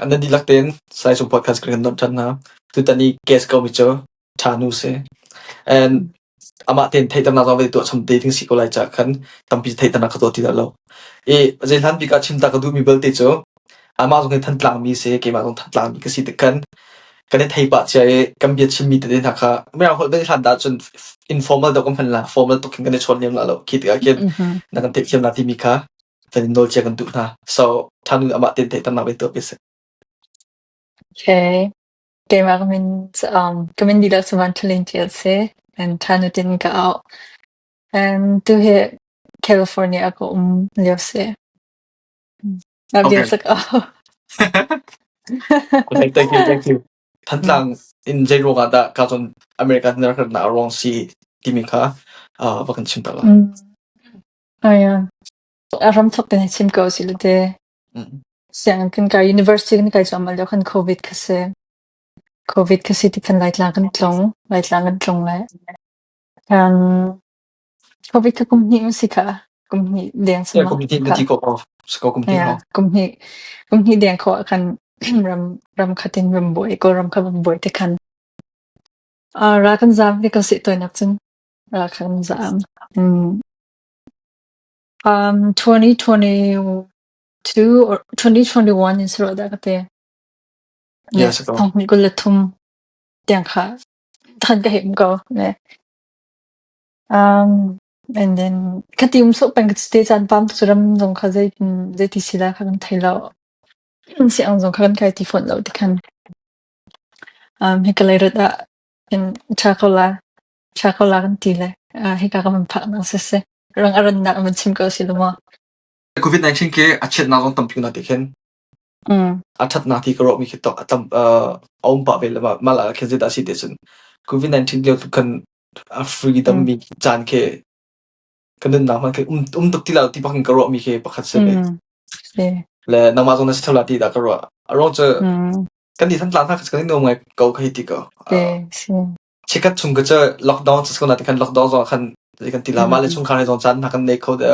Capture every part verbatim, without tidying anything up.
An ni lak ten, sai sung podcast kan non tan na. Tu ta ni guest ko mi chu, Thanu se. And ama ten thei tan na zong ve tu cham te ting si ko lai cha khan, tampi thei tan na ka to ti la lo. E, zai hlan pi ka chim ta ka du mi bel te chu. Ama zong thantlang mi se, keima zong thantlang mi ka si te khan. Kan thei pa cha e, kan bia chim mi te na kha. Mi a hol be hlan da chun informal da kom han la, formal talking kan chon nem la lo. Kit ka ken, Mhm. na kan thei chem na ti mi kha. Kan nol che kan tu na. So, Thanu ama ten thei tan na ve tu pe se. Okay. Keima ka min, um, ka min Dila Suman Thalin Tiel se, and Thanu tin ka au. And tu he California ko um leo se. Mm. A Okay. biasa ka au. Okay, thank you, thank you. Thantlang in zai ro ka da ka chon America ner ka na rong si ti mi kha, ah, va kan chim ta la. Mm. Ai ya. A ram thok ten chim ko si lo te. Mm. Siang kan ka university kan kai chom lo khan covid ka se. Covid ka se ti khan lai tlang kan tlong, lai tlang kan tlong lai. Kan covid ka kum hni si ka, kum hni deng Ya, sama kum hni ka. na ti ko ko, ko kum hni Ya, ho. kum hni, kum hni deng ko kan ram, ram khatin ram boi, ko ram kha ram boi te khan. Ah, ra kan zam te ka si to nak chun. Ra kan zam. Mm. Um, twenty twenty-two or twenty twenty-one in sura da ka te. Yes, Yes, ko. Thong ni ko la thum. Tiang kha. Than ka hem ko, ne. Um, and then, ka ti um so pen ka ti chan pam tu ram zong kha zai, zai ti sila kha kan thei lo. Si ang zong kha kan kai ti phone lo ti khan. Um, hi ka lai rat a, in cha ko la, cha ko la kan ti le. Ah, hi ka ka man phak na se se. Rang aran na man chim ko si lo ma. covid nineteen ke a chet na zong tam pi na ti khen. Mm. A that na ti ka ro mi khe to, a tam, uh, a um pa ve le ma, ma la khen zai da si te chun. covid nineteen le tu khan a freedom Mm. mi chan khe. Kan nun na man khe, um, um tuk ti la ti pa khan ka ro mi khe pakhat se ve. Mm. Se. Le, nang ma zong na si tho la ti da ka ro. A rong chu, Mm. kan ni than tlan ha kan ni no ngai ko ka hi ti ko. Se, Ah, se. Chikat chung ka chu lockdown chu ko na ti khan lockdown zong khan, kan ti la ma le Mm. chung khan zong chan na kan nei ko de.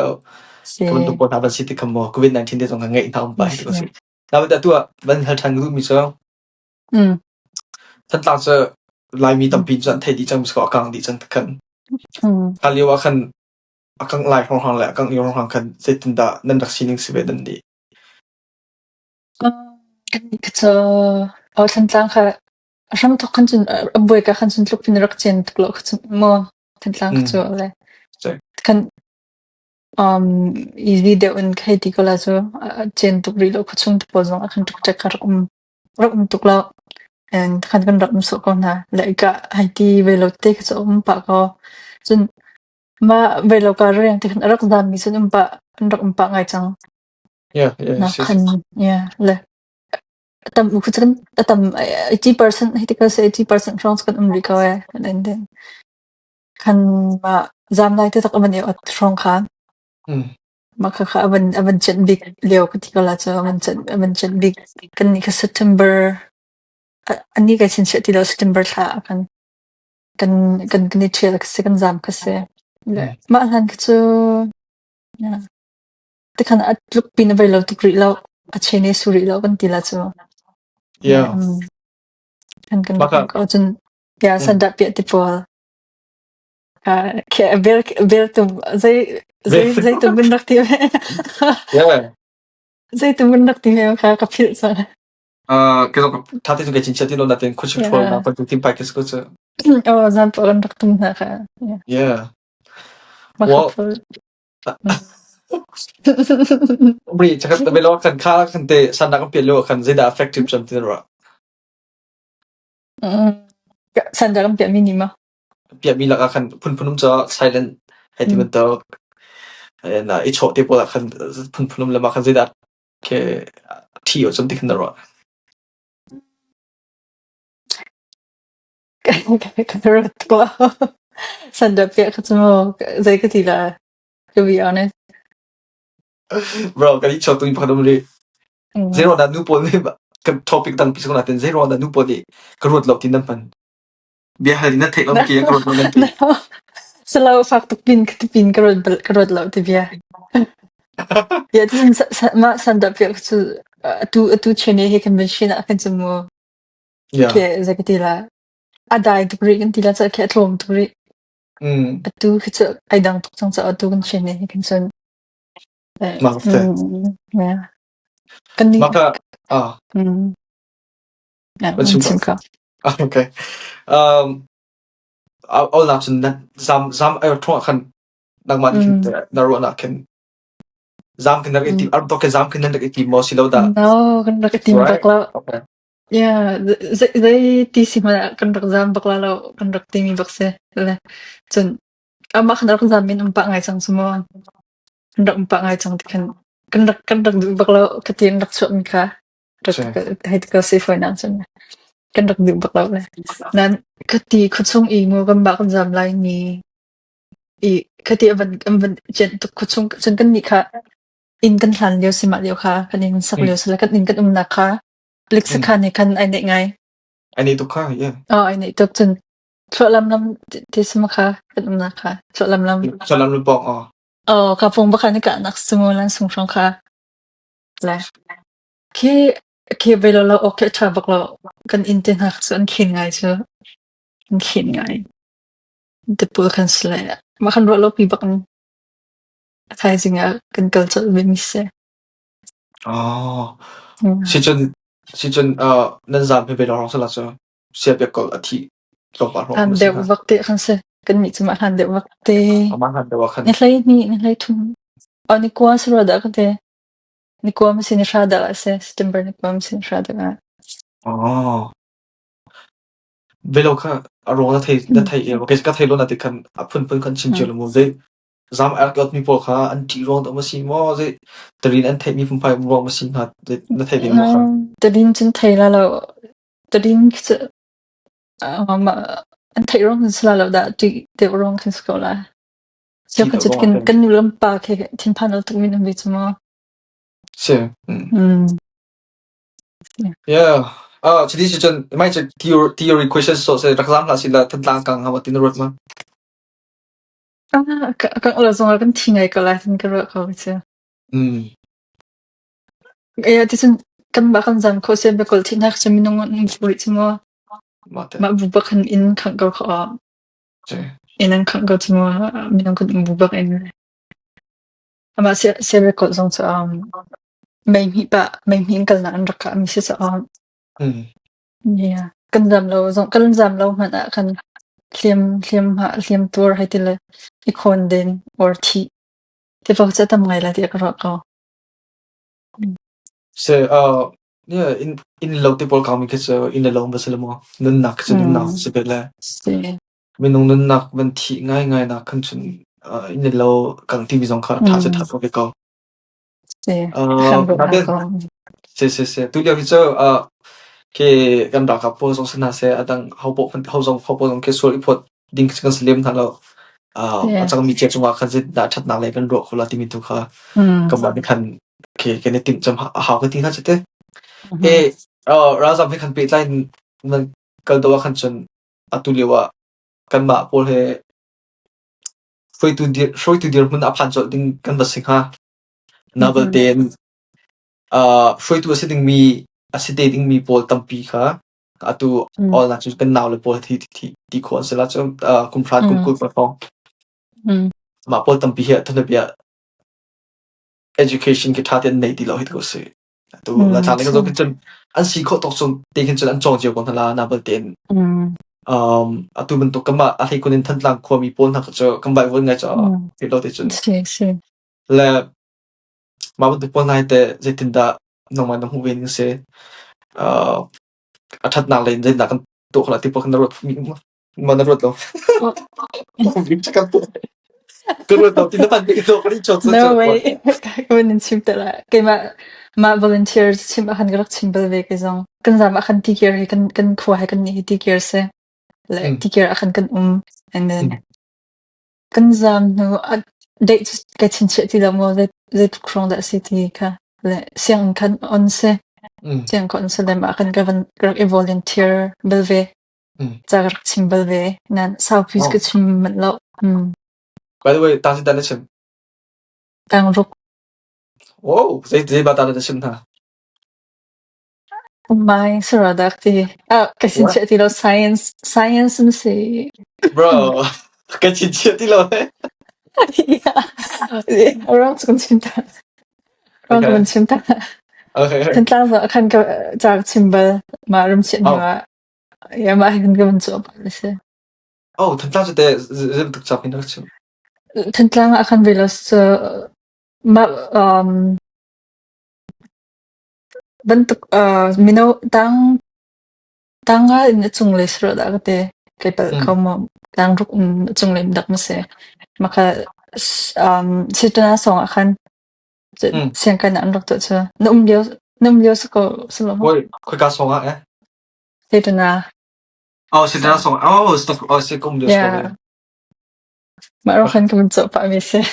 Se. Kan tu ko na ban si ti khan mo, covid nineteen te zong kan ngai na um pa hi ko se. Se. Na ba da tu a, ban hal than ru mi chu. Mm. Than tlang chu, lai mi Mm. tampi chan thei di chang mi ko a kang di chang khan. Mm. Ka liu a khan, a kang lai hong hang le, a kang liu hong hang khan, zai tun da, nan rak si ning si ve nan di. Um, kan ka chu, au than tlang kha, a ram thok khan chun, a boi ka khan chun tluk pin rak chen tuk lo kha chun mo, than tlang kha Mm. chu le. Sorry. Khan, um, easy de un khai ti ko la chu, a, a chen tuk ri lo kha chung tu po zong a khan tuk tek kha rak um, rak um tuk lo. And khan kan rak um so ko na, le ka hai ti ve lo te kha chu um pa ko. Chun, ma ve lo ka reng te khan rak zam mi chun um pa, rak um pa ngai chang. Yeah, yeah, Na yes, yes. khan, yeah, le. Tam u kha chun, tam, eh, eighty percent, hiti ka se eighty percent rong kan um ri ka we, and then khan ma zam lai te tak aman e ot rong khan. Mm. Ma kha kha aman, aman chen bik leo ka ti ka la chu, aman chen, aman chen bik kan ni ka September, a, ani ka chin che ti lo September thla kan, kan, kan, kan ni che la ka se kan zam ka se. Le, Mm. ma hlan ka chu, yeah. Te khan a tluk pin a ve lo tuk ri lo, a che ne su ri lo kan ti la chu. Yeah. Um, kan, kan, Ma kha kan ko chun, yeah, Mm. san da pia ti po. Ah, ke, bel, bel tum, zai, zai, Bel. zai tum bin rak ti. Yeah. Zai tum bin rak ti me kha ka phil sa. Ah, ke zong ka, tha te zong ka chin chat ti lo na ten khu chu Yeah. thol na pa tu tim pa ke sku chu. Oh, zan po kan rak tum na kha. Yeah. Yeah. Ma kha Wow. phul. Ri, chakat ta belo kan kha kan te san da kan pia lo kan zai da effective cham tin ra. Mm. Ka san da kan pia mi ni ma. Pia mi la ka kan phun phun um cha silent. Hai ti Mm. man to. Eh, na, i cho te po la kan phun phun um la ma kan zai da ke thi o cham ti kan ra. Ka, ka, ka rot ko. San da pia ka chu mo, zai ka ti la. To be honest. Bro, ka ni chok tu ni pakhat um ri. Mm. Zero na nu po ni ba, ka topic dang pi sung na ten zero na nu po ni. Ka rot lo tin nan pan. Bia hal na thek lo ki ka rot lo nan pi. No. Salo fak tuk pin, ka ti pin, ka rot bal-, ka rot lo ti bia. Ya, tin sa, sa, ma san da pia ka chu a tu, a tu chene hi convention a kan chu maw. Yeah. Khi zai ka ti la. A dai tuk ri kan ti la chu khi a tlawm tuk ri. Mm. A tu khi chu ai dang tuk chang chu a tu kan chene hi kan chun. Eh, Mak te. Mm, yeah. Kan ni. Mak a, ah. Mm. Yeah, kan chim kan ka. Ah, okay. Um, a, a la chun na, zam, zam ai thong khan nangma ni khin Mm. te, na ro na khin. Zam khin na ri ti, Mm. ar to ke zam khin na ri ti maw si lo da. No, kan rak ti Right? bak lo. Okay. Yeah, zai, zai, zai ti si ma kan rak zam bak la lo, kan rak ti mi bak se. Le. Chun, ama khan rak zam min um pa ngai chang chu maw. Kan rak um pa ngai chang ti khan. Kan rak, kan rak du bak lo, ka ti rak chuak mi kha. Rak Sure. ka, hai ka se foi nang chun. Kan rak du bak lo le. Nan, ka ti khu chung i maw kan ba kan zam lai ni. I, ka ti a van, a van chen tuk khu chung, chun kan ni kha. In kan hlan liau si ma liau kha, kan in sak Mm. liau si la kan in kan um na kha. Lik sa Mm. kha ni kan ai nei ngai. Ai nei tuk kha, yeah. Oh, ai nei tuk chun. Chua lam lam ti, ti si ma kha, kan um na kha. Chua lam lam. Chua lam lam pawng, oh. Oh, ka pawng bak kha ni ka nak si maw lan sung song kha. Le. Khi, khi ve lo lo, ok, khi cha bak lo. Kan in te hak su an khin ngai chu. An khin ngai. Te pul kan sle. Ma kan ro lo pi bak ni. Khai zinga kan culture ve mi se. Oh. Mm. Si chun, si chun, uh, nan zam he ve lo rong sa la chu. Sia pe kol a thi. Lo pa rong Hlan ma si deu ha. vak te kan se. Kan mi chu ma hlan deu vak te. Ama hlan deu vak khan. Ni hlei ni, ni hlei thum. Oh, ni kua si ro da ka te. Ni kua ma si ni hra da se. September ni kua ma si ni hra da. Oh. Ve lo kha, a ro na thei, na Mm. thei e. Ka, ka thei lo na ti khan, a phun phun khan chim Mm. cheu lo maw zai. Zam ar kot mi pawl kha, an ti rong da ma si maw zai. Tarin an thei mi phun phai rong ma si na, zai, na thei ding maw kha. Mm, tarin chun thei la lo. Tarin chu, ah, ma, an thei rong chu la lo da, ti, te rong khan sko la. Sio Ti khan ka chu rong kin, khan. Kan nu lam pa khe, thin phan lo tuk min um ve chu maw. Se. Mm. Mm. Yeah. Ah, chiti si chun, mai chu theory, theory question so se, rak zam hla si la, than tlang kang ha ma tin rot ma. Ah, ka, ka lo zong kan thi ngai ka la, thin ka ro ka chu. Mm. Eh, ti chun, kan ba kan zam kho se be kol thi nak chu mi nung nung bui chu maw. Ma te. Ma bu ba kan in kan ko kho. Che. In an kan ko chu maw, mi nung kan bu ba in. Ama se, se be kol zong chu, um, mai mi pa, mai mi kal na an rak ka mi se chu, um. Mm. Yeah. Kan zam lo zong, kan zam lo hman a kan hliam, hliam ha, hliam tur hai ti le, i khon den or thi. Ti bak chu tam ngai la ti ka ro ko. Se, uh, yeah, in, in lo ti pawl kang mi kha chu, in lo ba se le maw. Nun nak chu nun nak Mm. se be le. Se. Mi nung nun nak ban thi ngai ngai nak khan chun, uh, in lo kang ti mi zong kha, tha se Mm. tha ko ke ko. Se, Uh, kham ro na na den. ko. Se, se, se. Tu liau hi chu, uh, ke kan ra ka po zong se na se, a dang hau po phan, hau zong, hau po zong ke sual i phot ding kan se lem na lo. Uh, Yeah. a chang mi che chunga khan zin na that na le kan ro ko la ti mi tu kha. Mm. Ka ma ni khan ke, ke ne tim cham ha, hau ka ti na che te. Mhm. E, uh, ra zam he khan pe tlai man kal do a khan chun a tu liau a kan ma pawl he hruaitu dir, hruaitu dir hmun a phan chawlh ding kan va sing ha. Nabal Mhm. ten, ah, hruaitu a si ding mi, a si te ding mi pawl tampi kha. A tu Mm. awl na chu kan nau le pawl thi, thi, thi, thi khon se la chu, ah, kum hrat kum Mm. kul pa khong. Mm. Ma pawl tampi hi a thana bia education ki tha ten nei ti lo hi ko se. Tu Mm, la tha le ka so. Zo ki chun an si kho tok chun te khin chun an chong jio kon la na bal ten. Mm. Um, a tu ban tok kama a hei kunin than tlang kho mi pawl na ka cho kam bai vol ngai cho. Mm. Ti lo te chun. Si, si. Le ma ban tu pawl nai te zai tin da nong ma nong hu ven se. Uh, a that na le zai na kan to khala ti pawl kan rot mi ma na rot lo. Oh. Rim cha kan to. Ka rot lo ti na pan ki to ka ri cho cho. No cho. Way. Ka wan in chim ta la. Ke ma, ma volunteer chim a khan ka rak chim bal ve ke zong. Kan zam a khan ti care hi kan, kan khua hai kan ni hi ti care se. Le Mm. ti care a khan kan um. And then Mm. kan zam nu a date ka chin che ti lo mo zai, zai tu krong da si ti kha. Le siang khan on se. Mm. Siang khan on se le ma khan ka van ka rak i volunteer bal ve. Mm. Cha ka rak chim bal ve. Nan sau pis Oh. ka chim man lo. Mm. By the way, ta si ta na chim. Tang ruk. Wow, zai, zai ba ta na chim na. Mai sura dak ti. Ah, ka sin che ti lo science, science mi se. Bro, ka chin che ti lo. Yeah. Rong chun chin ta. Rong chun chin ta. Okay. Thantlang zo khan ka chak chim bal ma rum chin ma. Ya ma hin ka mun chu pa se. Oh, Thantlang chu te zim tuk chap hin ka chim. Thantlang a khan vei lo so ma um Bantuk, ah, mino tang, tang nga in a chung le sro da ka te, ke pal khau mo, tang ruk in a chung le dak ma se. Ma kha, s-, um, sitana song a khan, siang kan an ruk to chu. Na um lio, na um lio sa ko, sa lo mo. Koi, koi ka song a, eh? Sitana. Oh, sitana song. Oh, stuff. Oh, si kum lio song. Ma ro khan ka mun cho pa mi se.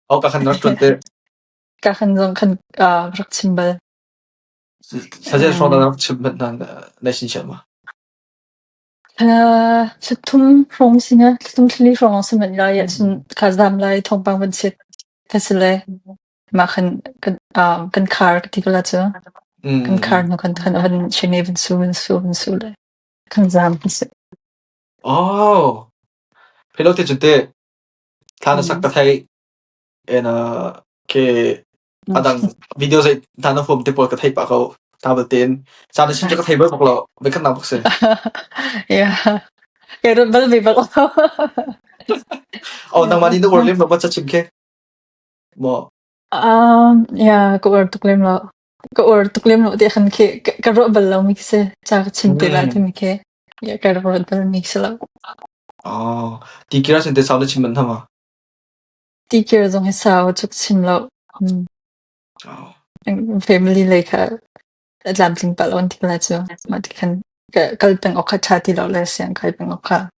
Oh, ka khan rak tun te. Ka khan zong khan, ah, rak chim bal. Sa je song rak chim bal nan, ah, na sin sian ma. Ah, sa thum rong si nga, sa thum thli rong si man la ya sun ka zam lai thong pang ban sit. Ka si le. Ma khan, kan, ah, kan khar ka ti ka la chu. Kan khar no kan, kan van chine van su, van su, van su le. Kan zam ka si. Oh. Phelo te chu te. Thana sak ka thei. Ena ke adang video zai thana hom te pol ka thei pa ko. Ta bal ten. Sa na sim ka thei bal bak lo. Be kan na bak se. Ya. Ke rut bal be bak lo. Oh, nang mani no worlim no ba cha chim ke. Mo. Um, ya, ka or tuk lem lo. Ka or tuk lem lo te khan ke, ka, ka ro bal lo mi ke se. Cha ka chim te la te mi ke. Ya, ka ro bal mi ke se lo. Oh, ti kira sin te sao le chim man thama. Ti kira zong he sao chuk chim lo. Hmm. Oh. Family le kha. Lam ting pal on ti la chu. Ma ti khan. Ka, kal peng ok kha cha ti lo le siang kai peng ok kha.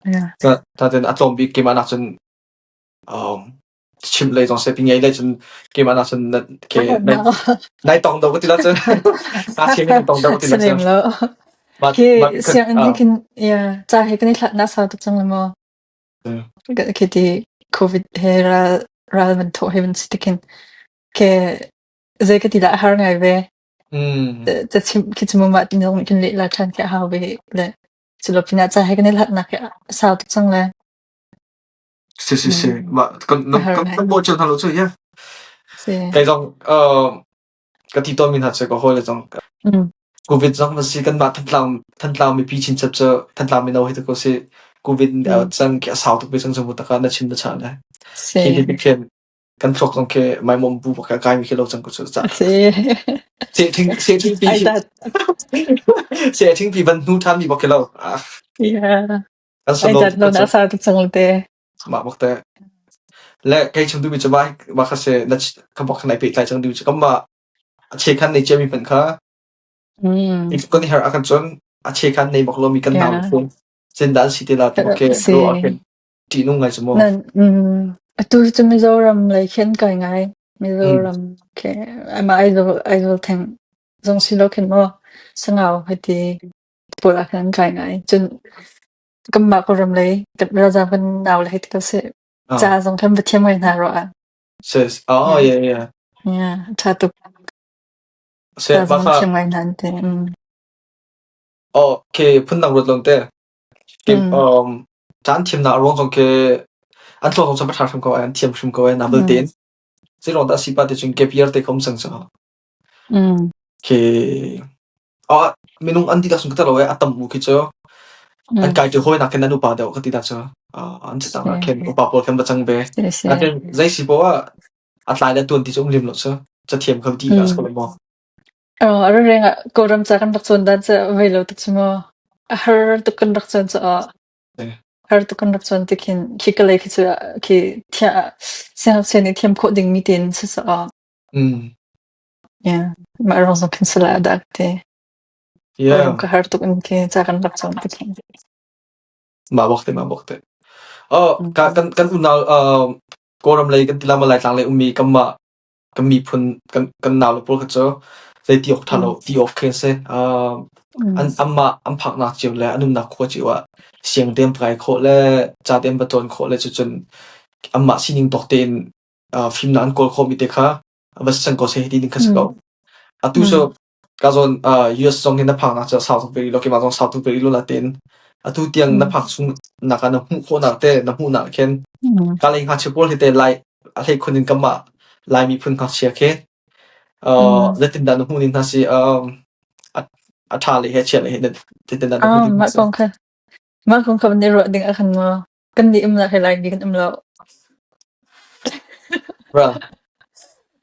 Yeah. Ta, ta ten a tlawm bik keima nak chun, um, chim lei zong se pi ngei lei chun keima nak chun na ke nai tong do ka ti la chun. Na chim nai tong do ka ti la chun. Siang an kin, yeah, cha he kan i hlat na sa tuk chang le mo. Ke ti covid he ra, ra man tho he man si tikin. Ke zai ka ti la har ngai ve. Cha chim, ki chim ma tin zong kin le la chan ke hau ve le. Chu lo pina cha he kan i hlat na ke sao tuk chang le. Si, si, si. Ma, kan, kan bo chang thalo chu, ya. Kai zong, uh, ka ti to min hat se ko hoi le zong. Covid zong ma si kan ma thantlang, thantlang mi pi chin chap chu, thantlang mi no he to ko si. Covid, uh, chang ke sao tuk pe chang chang bu ta ka na chin na cha le. Si. Ki di ken kan thlok zong ke mai mom bu ka kai mi ke lo chang ko chu cha. Si. Se thing, se thing pi. Se thing pi ban nu than mi bak ke lo. Ah. Yeah. Kan sa lo na sa tu chang te. Ma bak te. Le kai chum du mi chu ma, ma kha se na ka bak nai pe tlai chang du chu ka ma. A che khan nei che mi pen kha. Hmm. Ik kon har akan chun a che khan nei bak lo mi kan nau phone. Chen dan si te la to ke lo a ken. Ti nung ngai chu mo. Nan, hmm. A tu chu Mizoram lai khen kai ngai. Mizoram ke. Ama Aizawl, Aizawl theng. Zong si lo khen mo. Sangau heti. Pula khen kai ngai. Chun kan ma ko ram lai. Kan raja kan nau lai heti ka se. Cha zong kan ba thiam ngai na ro a. Ses. Oh, yeah, yeah. Yeah, cha tu. Se ba kha. Thiam ngai nan te. Oh, ke phun nang rot long te. Ke, um, chan thiam na rong zong ke an thlok zong chan ba thar thim ko an thiam thim ko na bel ten. Se rong ta si pa te chung ke pier te kom sang sa. Ke, ah, minung an ti ta sung ka ta lo e, a tam mu ki cho. An kai te hoi na ken an upa deu ka ti ta cho. Ah, an ti ta na ken upa pol ken ba chang be. A ken zai si po a, a tlai le tuan ti chung lim lo cho. Cha thiam ka ti ka sa ko mo. Oh, a ro renga ko ram cha kan rak chon dan cha vei lo tak chu mo. A har tuk kan rak chon cha a. Har tuk kan rak chon te khin khi ka lei khi chu khi thia siang se ni thiam kho ding mi tin sa sa a. Mm. Yeah. Ma rong zong khin sala dak te. Yeah. Rong ka har tuk in ke cha kan rak chon te khin. Ma bok te, ma bok te. Oh, ka kan kan unau, um, ko ram lei kan ti la ma lai tlang lei um mi kan ma kan mi phun kan kan nau lo pol ka cho. Lei ti ok tha lo, ti ok khen se. Um, an ama an phak nak chiu le, an um nak kho chiu a. Siang dem kai kho le, cha dem ba ton kho le chu chun ama sining tok te in, ah, film nan kol kho mi te kha, a va sang ko se heti ding kha sa ko. A tu so, ka zong, ah, U S zong hin na phak nak chu sau thung pei lo, keima zong sau thung pei lo na tin. A tu tiang na phak sung nak a na hmu kho nak te, na hmu nak khen. Ka lei nga che pawl hi te lai, a lei khun in ka ma, lai mi phun ka chia khe. Ah, le tin dan hmu ni na si, um, a, a tha le he chia le he, le tin dan hmu ni na si. Ma kong kha. Ma kong kha ni ro ding a khan ma. Kan ni um na he lai mi kan um lo. Ra.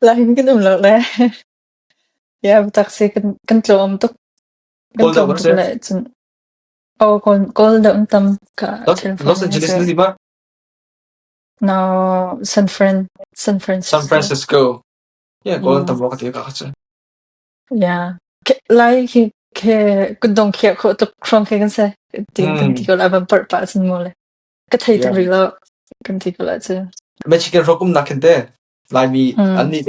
Lai mi kan um lo le. Ya, taxi kan, kan tlo um tuk. Kan tlo um tuk le chun. Oh, kol, kol da um tam ka Los, Los Angeles ni ba? No, San Fran, San Francisco. San Francisco. Yeah, kol tam lo ka ti ka chu. Yeah. Ke, lai ki, ke, kudong ke ko tuk krong ke kan se. Ti, kan ti ko la ban par pa sin mo le. Ka thei tuk ri lo. Kan ti ko la chu. Me chicken rokum na kente. Lai mi, an ni,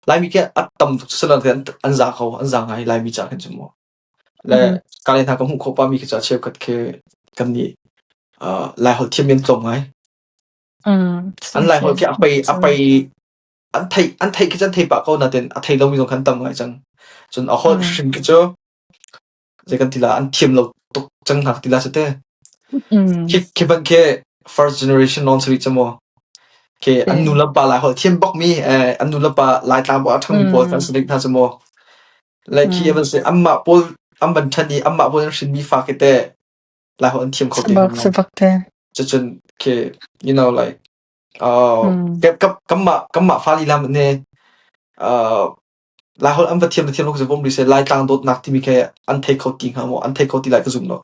lai mi ke a tam tuk sala an, an za ko, an za ngai lai mi cha kan chu mo. Le, ka le na ka hmu kho pa mi ke cha cheu khat ke kan ni, ah, lai hol thiam min tlom ngai. An lai hol ke a pai, a pai, an thei, an thei ke chan thei pa ko na ten, a thei lo mi zong kan tam ngai chang. Chun a hol hrim ke chu, je kan ti la, an thiam lo tuk chang nak ti la chu te. Ki, ki ban ke first generation non sri chu mo. Ke an nu lam pa lai hol thiam bok mi, eh, an nu lam pa lai tlang bok a thang mi pawl kan sri na chu mo. Like, ki evan se, amma pawl, am ban than ni, amma pawl an hrim mi fa ke te. Lai hol an thiam kho ti. Sabak, sabak te. Chu chun ke, you know, like, uh, ke, kam, kam ma, kam ma fa li lam ne, uh, lai hol an va thiam, thiam lo ka vom ri se, lai tlang dot nak ti mi ke an thei kho ti nga mo, an thei kho ti lai ka zum lo.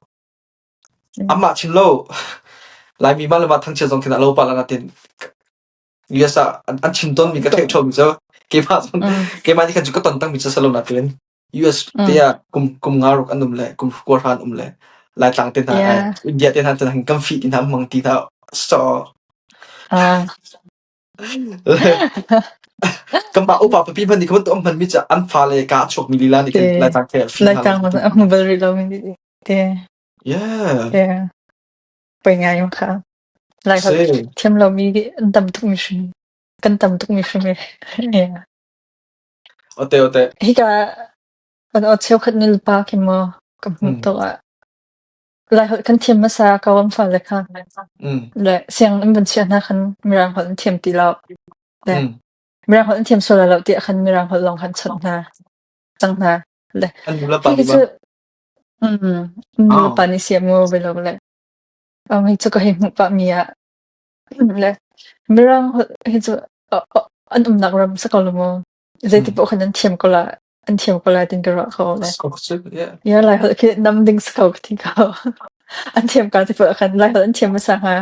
Amma chim lo, lai mi ma le ma thang che zong kina lo pa la na tin. U S a, an, an chim ton mi ka thei thom zo. Ke ma zong, ke ma ni kan chu ka ton tang mi cha sa lo na tin. U S te a kum, kum nga ruk an um le, kum kua hran um le. Lai tlang te na, eh, India te na, te na, kan fi te na, mang te na, so. Ah. Kan ba upa papi man ni kan tu am man mi cha an fa le ka chok mi lila ni kan lai tlang te fi lai tlang ma a hmu bal ri lo mi ni te. Yeah. Yeah. Poi ngai ma kha. Lai hol thiam lo mi an tam tuk mi hrim. Kan tam tuk mi hrim e. Yeah. Ote, ote. Hi ka, an ot cheu khat nil pa ki mo, ka hmu to a. Lai hol kan thiam masa ka wan fa le kha. Le, siang an ban chia na khan mirang hol an thiam ti lo. Le, mirang hol an thiam so la lo ti a khan mirang hol long khan chot na. Chang na. Le. An nu la pa ni ba? Um, nu la pa ni siam mo be lo le. Ang hi chu ka hei hmu pa mi a. Le, mirang hi chu, uh, uh, an um nak ram sa ko lo mo. Zai ti po khan an thiam ko la, an thiam ko la tin ka ro ko le. Ko chu, yeah. Ya lai hol ki nam ding sa ko ti ko. An thiam ka ti po khan lai hol an thiam sa ha.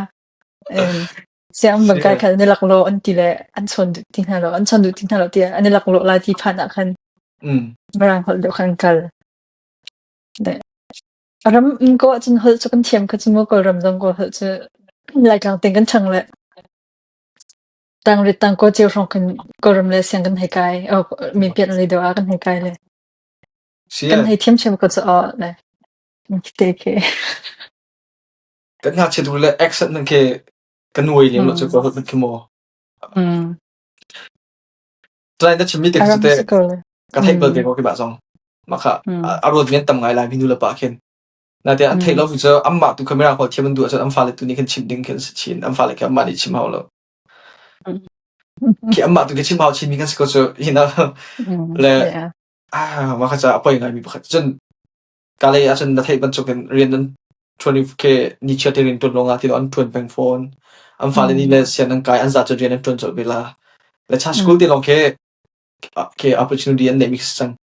Em, siam bang kai khan ni lak lo an ti le, an chon du ti na lo, an chon du ti na lo ti, an ni lak lo la ti pha na khan. Mirang hol do khan kal. Le. A ram in ko chun hol chu kan thiam kha chu mo ko ram zong ko hol chu lai tlang teng kan chang le. Tang ri tang ko cheu hrong kan ko ram le siang kan hei kai. Oh, mi pian le do a kan hei kai le. Kan hei thiam thiam ko chu o le. Te ke. Kan nga che du le accent nan ke kan nuoi le lo chu ko hol nan ke mo. Try na chim mi te chu te. Ka thei bal te ko ki ba zong. Ma kha, a, a ruot men tam ngai lai mi nu la pa khen. Na te an thei lo mi chu, amma tu camera ko thiam an du chu, am fa le tu ni kan chim ding kan si chin, am fa le ke amma ni chim hau lo. Ki amma tu ke chim hau chin mi kan si ko chu, you know. Le, ah, ma kha cha a poi ngai mi pakhat. Chun, ka le a chun na thei ban chuk in rian an twenty K ni chia te rin tun lo nga ti lo an tun peng phone. Am fa le ni le sian an kai an za chu rian an tun chok bila. Le cha school te long ke, a, ke opportunity an nei mi sang.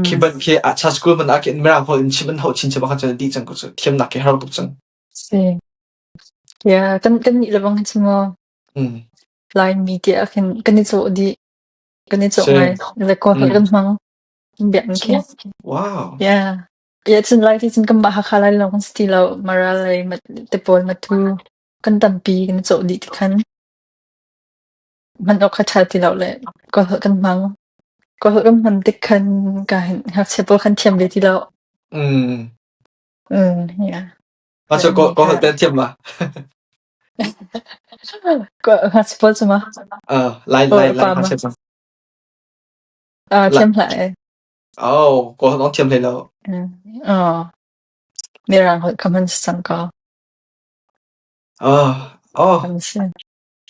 Khi ban khi a cha school man a khi mirang hol in chim an hau chin chim a khan chan di chang ko chu thiam nak ke har tuk chang. Si. Ya, kan, kan ni le bang chim mo. Lai mi ti a khin kan ni chu di. Kan ni chu ngai. Le ko hol kan hmang. Biak khi. Wow. Ya. Ya, chun lai ti chun kan ba ha kha lai long kan sti lo mara lai mat te pol mat tu. Kan tampi kan ni chu di ti khan. Man ok kha tha ti lo le. Ko hol kan hmang. Ko hol kan hmang ti khan ka hin ha se pol khan thiam le ti lo. Mm. Mm, ya. Ma chu ko, ko hol ten thiam ma. Ko ha se pol chu ma. Ah, lai, lai, lai, ha se pol. Ah, thiam hla e. Aw, ko hang thiam hlei lo. Mm. Aw. Mirang hoi comment sang ko. Ah, oh. Kan si.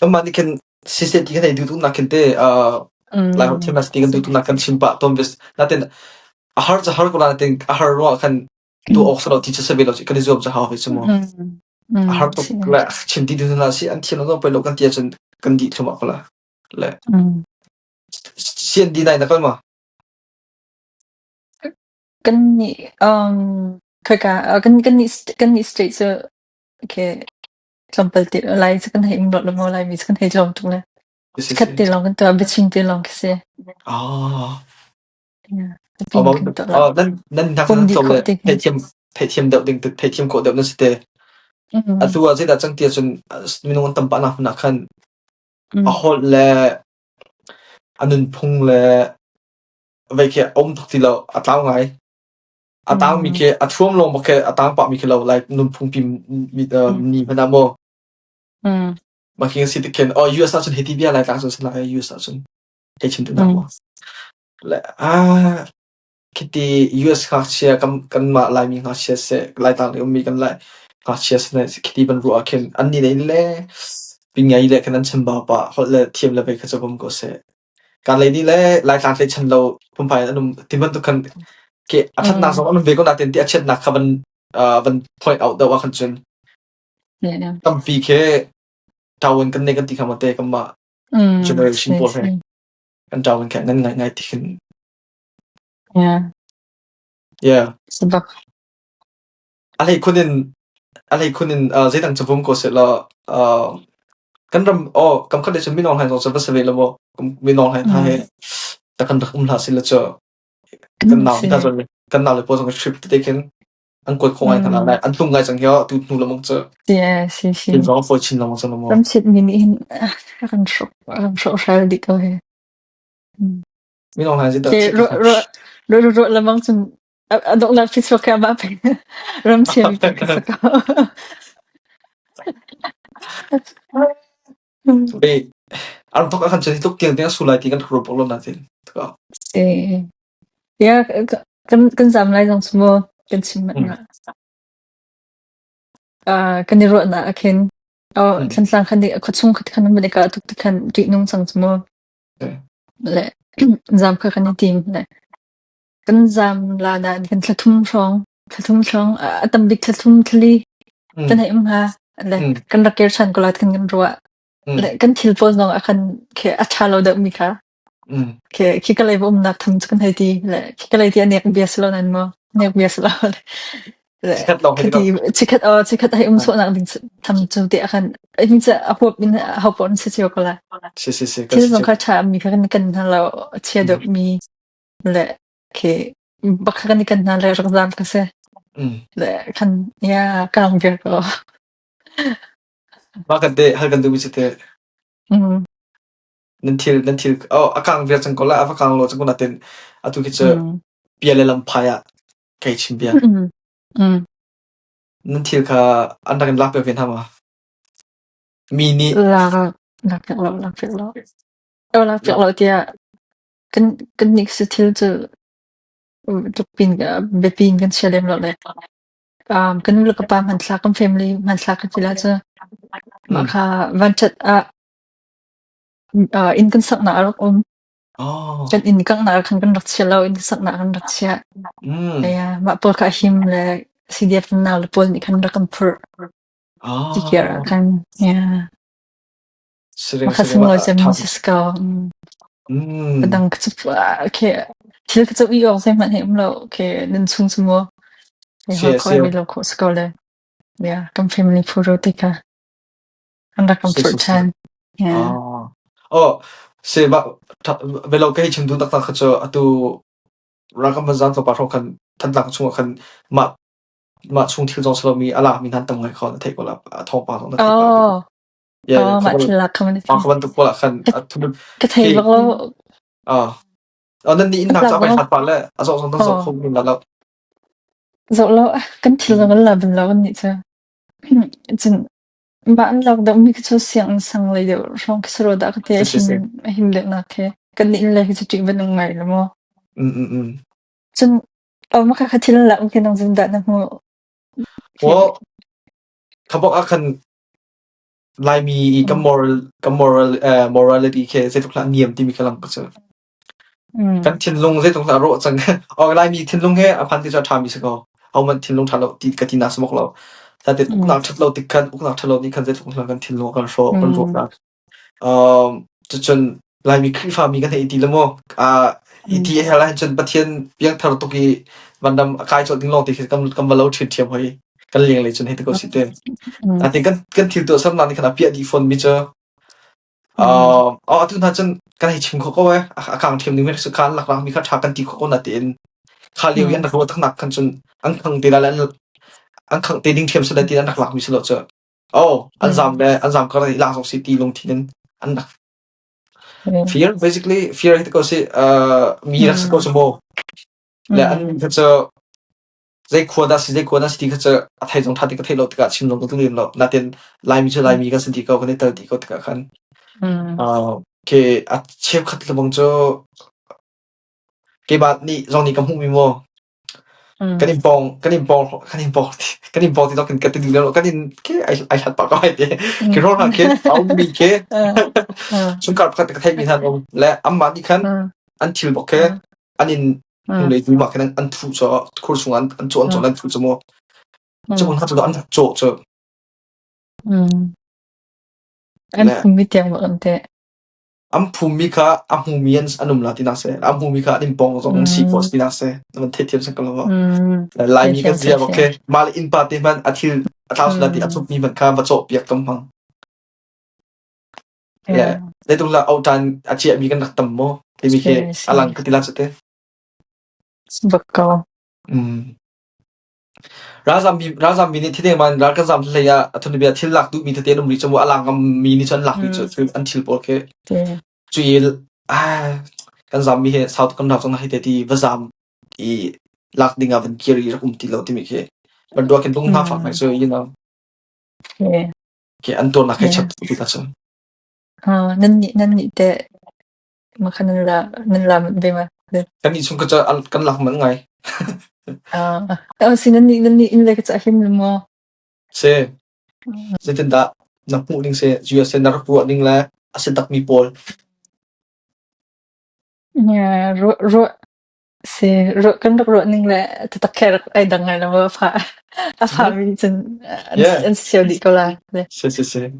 Kan mani kan si se ti kan hei dutu na kan te, ah, Mm. lai ho thiam na ti kan dutu na kan sim pa tom ves. Na ten, a har cha har ko na ten, a har ro kan tu Mm. ok sa lo ti cha sa ve lo chi, kan zuam cha ha ve chu mo. Mm. Mm. A har to Si. la chin ti dutu na si an thiam lo poi lo kan ti a chun kan di thum a ko la. Le. Mm. Si an di nai na kan ma. Kan ni, um, kha ka, uh, kan, kan ni st-, kan ni state chu, okay, example ti, lai chu kan hei um lo, lo mo lai mi chu kan hei tlawm tuk le. Yes, yes, Khat yes. ti long kan tu, a biching ti long kasi. Ah. Yeah. Pin Among kan tu la. Oh, nan, nan dak Pum nan di tlawm ko le, ti kan. thei thiam, thei thiam deuh ding, thei thiam ko deuh nan si te. Mm. A tu a zai da chang ti a chun, ah, minung tam pa na hna khan. Mm. A hol le, a nunphung le, vei khi a um tuk ti lo, a tlau ngai. A tang mi Mm. khi, a thuam long bawk khi, a tang pa mi khi lo, like, nunphung pi mi, uh, Mm. ni hmana mo. Mm. Ma khi si ti khen, oh, U S a chun hei ti bia lai tang chun sala U S a chun. Hei chin tu na Mm. mo. Le, ah, khi ti U S ngak sia, kan, kan ma lai mi ngak sia se, lai tang le um mi kan lai ngak sia se ne, khi ti ban ru a khen, an ni nei le, pi ngai le kan an chem ba pa, hol le thiam le vei kha cha bom ko se. Kan lei ni le, lai tlang lei chan lo, pum phai an um, ti man tu kan, ke, a that na Mm. zong an um ve ko na ten ti a chet na kha van, ah, van point out deuh a khan chun. Yeah, yeah. Tampi ke, Darwin kan nei kan ti kha ma te, kan ma Mm, generation si, pawl he. si. Kan Darwin ke, ngan ngai ngai ti khin. Yeah. Yeah. Sabak. A lei khunin, a lei khunin, ah, zai dang chavum ko se la, ah, kan ram, oh, kam khat le chun mi nong hai zong chava se ve la mo, kam mi nong hai tha Mm. he, ta kan rak um hla si la cho. Kan Mm, nau si. ta zong, kan nau le po zong trip te khin, an koi khong ai kan Mm. lai, an tung ngai zong hia, tu nu la mong cho. Yeah, si, si. Kin zong foi chin la mong cho la mo. Ram sit mi ni hin, ah, ram shok, ram shok shal di ko he. Mm. Mi nong hai zai dang Ke chit ro, kha. ro, ro, ro, ro la mong chun, a, a dok la fit so ka ma pe. Ram sia mi ka sa ka. Be, an tok a kan chani tuk tiang tiang su lai ti kan ro polo na tin. Ka. Eh. Ya, ka, kan, kan zam lai zong sumo, kan chim mat Mm. na. Ah, kan ni ro na a khen. Oh, Mm. kan tlang kan ni, ko chung khat kan mun ka tuk ti kan ti nung sang sumo. Eh. Le, zam kha kan ni tim le. Kan zam la na kan thla thum hrong, thla thum hrong, ah, a tam bik thla thum thla li. Mm. Kan hei um ha, le, Mm. kan rak ker chan ko la kan kan ro a. Mm. Le, kan thil pawl zong a kan ke a tha lo deuh mi kha. Mm. Ke, khi ka lei va um nak tham chu kan hei ti, le, khi ka lei ti a nek bias lo nan mo, nek bias lo. Le, Chi khat lo khi hei ti, ko. chi khat, oh, chi khat hei um Ah. so nak ding chu, tham chu ti a kan. Ai mi chu a hop in, a hop on si chi ko la. Si, si, si, ka Thil si zong chi. kha tha mi kha kan kan hna lo, chia Mm. deuh mi. Le, ke, bak kha kan kan hna le, rak zam ka se. Mm. Le, kan, ya, kang biak ko. Ba kan te, hal kan du mi chu te. Mm. Nan thil, nan thil, oh, a kang biak chang ko la, a va kang lo chang ko na ten, a tu khi chu, Mm. pia le lam phai a, kai chim bia. Mm. Mm. Nan thil kha, an rak lak pe ven hama. Mi ni. Lak, lak pek lo, lak pek lo. Oh, lak pek Lak. lo tia. Kan, kan nik si thil chu, um, tuk pin ka, be pin kan sia lem lo le. Um, kan nu le ka pa hmanthlak, kan family hmanthlak ka ti la chu. Ma Mm. kha van chat a, ah, in kan sakna a rak um. Oh. Kan in kangna kan kan rak chia lo, in sakna kan rak chia. Mm. Ya, ma pawl kha him le C D F nau le pawl ni kan rak kan phur. Oh. Ti kia kan, ya. Sering, Ma kha sering, sing lo ma, chem tham. Sis ko. Mm. Mm. Ka dang ka chu, ah, ke, thil ka chu i ok zai man he um lo, ke, nun chung chu mo. Ke, Si, ho ko si. mi lo ko sko le. Ya, kan family phur ro ti kha. An rak kan Si, phur si, si. chan. Ya. Ah. Oh, si ba, tha, ve lo ka hi chim du tak tak kha chu, a tu, rak kan zan to pa ro kan, than tak chung kan, ma, ma chung thil zong salo mi, a la mi nan tam ngai khon, thei ko la, a thong pa zong na thei ko la. Oh. Ya, ya, Oh, ma khawm thil lak khawm ni. Ma khawm tu ko la khan, a thu Ka thei Ki- bak lo. Ah. Oh, nan ni in Ka nak lak sa pai bak lo. khat pa le, a zong zong zong Oh. khawm ni la lo. Zong lo, ah, kan thil zong Mm. kan la bin lo kan ni cha. Chun, ba an lak deuh mi ka chu siang an sang lei deuh, rong ka saro da ka te Si, si, si. him, him deuh nak ke. Kan ni in le ka chu tui ban ngai lo mo. Mm, mm, mm. Chun, oh, ma kha kha thil la, um, khe nang zun da na hmu. Well, kha bok a khan Laimi i ka moral, ka moral, eh, morality khe zeitluk la niam ti mi kha lang ka chu. Kan thinlung zeitluk la ro chang. Oh, Laimi thinlung he a phan ti chu a tha mi sa ko. Au man thinlung tha lo ti ka ti na sa mok lo. Ta te ukna that lo ti khan, ukna that lo ti khan zeitluk la kan thinlung kan ro, kan ro na. Um, chu chun Laimi Khristfa mi kan hei ti le maw. A, i ti he lai chun Pathian piang thar tuk i van dam a kai chawt ding lo ti khe kan, kan va lo thit thiam hoi. Kan liang le chun hei ti ko si te. A ti kan, kan thil tu sam na ni khan a pia di phone mi chu. Um, oh, a tu na chun kan hei chim kho ko e. A, a kang thiam ding mi su kan lak lang mi kha tha kan ti kho ko na tin. Kha liu yan ro tak nak khan chun ang khang te la lan, ang khang te ding thiam sa da ti an rak lak mi sa lo chu. Oh, an zam le, an zam ka ri la song si ti lung thinin an rak. Fear, basically, fear hei ti ko si, uh, mi rak sa ko si maw. Le an kha chu, zai khua da si, zai khua da si ti kha chu, a thei zong tha ti ka thei lo ti ka chim zong ka tu lin lo. Na tin, Laimi chu Laimi ka si ti ko, ka ni tal ti ko ti ka khan. Uh, ke a chep khat le bang chu, ke ba ni zong ni ka hmu mi maw. Kan in pawng, kan in pawng, kan in pawng, kan in pawng ti dok kan ti ding lo, kan in ke ai, ai hat pa ka ai te. Ke ro na ke, au mi ke. Chung kar khat ka thei mi han um. Le, amma ni khan, an thil bok ke, an in, um, le du ma khan an thu cho, khur sung an, an cho, an cho, an thu cho maw. Chu bun khat chu an cho cho. An phum mi tiang bok an te. An phum mi kha, a hmu mi an, an um la ti na se. An hmu mi kha, an in pawng zong si ko ti na se. An thei thiam sang ka lo. Laimi ka zia bok ke. Mal in pa te man a thil, a tau la ti a chuk mi man kha, va cho piak tam hang. Le, le tung la au tan a chia mi kan rak tam maw. Ti mi ke, a lang ka ti la chu te. Bak ko. Ral zam mi, ral zam mi ni thil man, ral kan zam hle ya, a thun bia thil lak tu mi te te num ri chamu a lang am mi ni chun lak mi chu, chu an thil pawl ke. Chu i, ah, kan zam mi he, South kan ral chang hei te ti, va zam i lak ding a van kiri rak um ti lo ti mi ke. Van dua ken dung na fak mai chu, you know. Ke an tuar na khai chap tu ta chu. Ha, nan ni, nan ni te, ma khan nan la, nan la man be ma. Kan ni chung ka cha an, kan lak man ngai. Ah, oh, si nan ni, nan ni in le ka cha hin mo. Se. Se ten da, na pu ning se, ju se na pu ning la, a se dak mi pawl. Ya, ro, ro, si, ro, kan ro, ro ning le, ta tak kher ai dang ngai la ma pha. A pha mi chun, an, an siau di ko la. Se, se, se.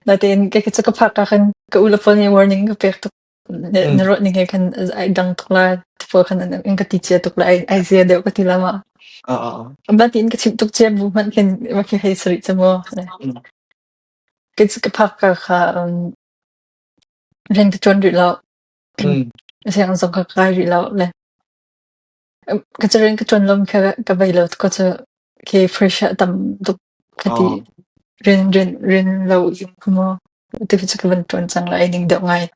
Na te in, ke, ke chu ka pha ka khan, ka u la phone warning ka pek tuk. Ne, ne ro ning he khan, ai dang tuk la, tipo khan, in ka ti chia tuk la, ai, ai zia deu ka ti la ma. Ah, ah, ah. Ba ti in ka chim tuk chia bu man khen, ma ke hei sari cha mo. Ke chu ka pha ka kha, um, ren ka chon ri lo. Siang zong ka kai ri lo le. Ka chu ren ka chon lom ka, ka bai lo, ka chu ke pressure tam tuk ka ti. Ren, ren, ren lo yung ka mo. Tu chu ka van chon chang la, ai ning deu ngai.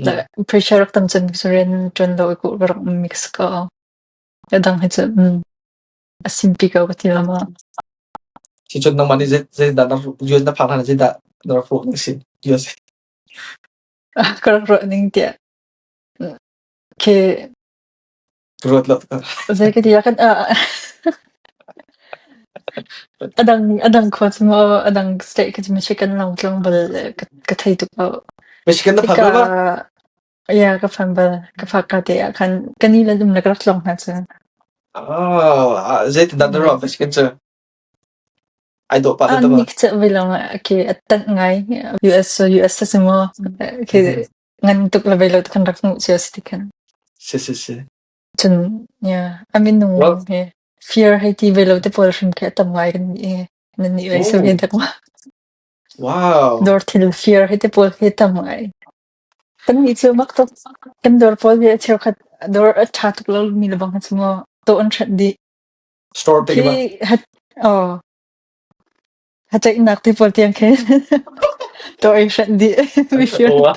La pressure rak tam chun ka chu ren chon lo ku rak mix ka. A dang hi chu, um, a simpi ka ka ti la ma. Si chun nang mani zet, zet da na, U S na phang han zet da na fu ni si, U S. Ka rak ro ning tia. Ke. Ro lo. Zai ka ti la kan, ah. A dang, a dang kho chu mo, a dang state ka chu Michigan long tlong bal ka, ka thei tuk lo. Michigan na pha bal ma? Ya, ka phan bal, ka pha ka te a khan, ka ni la dum la ka rak tlong na chu. Ah, zai ti dan ro, Michigan chu. Ai do pa ta ma. Nik cha ve lo ma, ke a tan ngai, U S, U S sa mo, ke ngan tuk la ve lo kan rak ngu chia si ti khan. Si, si, si. Chun, ya, a min nung he. Fear hei ti ve lo te pawl hrim khe tam ngai kan ni e. Nan ni ve so ve dak ma. Wow. Dor thil fear hei te pawl khe tam ngai. Kan ni chu mak tok. Kan dor pawl ve cheu khat dor a tha tuk lo mi la bang chu mo. To an that di. Store te ki ba. Hat, oh. Hata inak te pawl tiang khe. To ai hran di. Mi fear. Wow.